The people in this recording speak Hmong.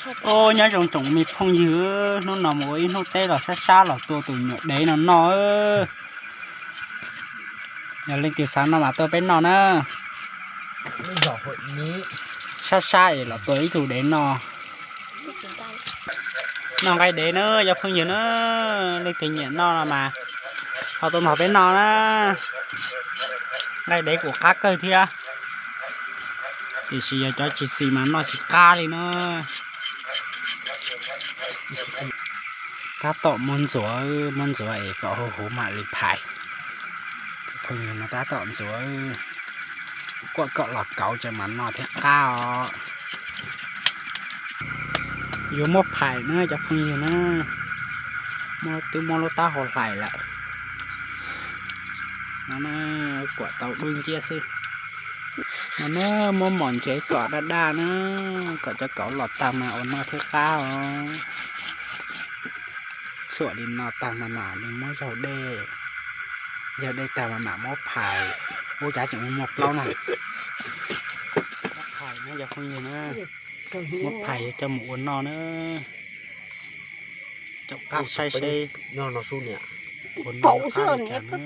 Au, nyob zoo tsoom me phooj ywg, hnub no mus ua ib hnub teb los sab sab los tua tus nyuam dev no noj. Yog leej twg xav noj mas tuaj peb noj na. Sab sab es los tua ib tug dev no. Noj nqaij dev na cov phooj ywg na, leej twg nyiam noj no mas ho tuaj nrog peb noj na. Nqaij dev kuj qab kawg thiab, tiam sis yog cov tsis xis mas noj tsis qab li na. Tab tom muab ntxuav, muab ntxuav es kom huv huv mam li phais. Phooj ywg no tab tom ntxuav, kuam kom los kauv tsev mas noj thiaj qab os. Yuav muab phais na cov phooj ywg na, twb muab lub taub hau hlais lawm. No na, kuam tau dub nciab xwb. No na, muab mos ntsev kom daj daj na, kom cov kauv los tag mas ua noj thiaj qab os. Txhuam li no tag mas mam li muab zaug dej, zaug dej tag mas mam muab phais. Ub, cav tseem muaj plaub na. Muab phais na cov phooj ywg na, muab phais yuav coj mus ua noj na. Caum qab saib seb ua noj qab li cas na.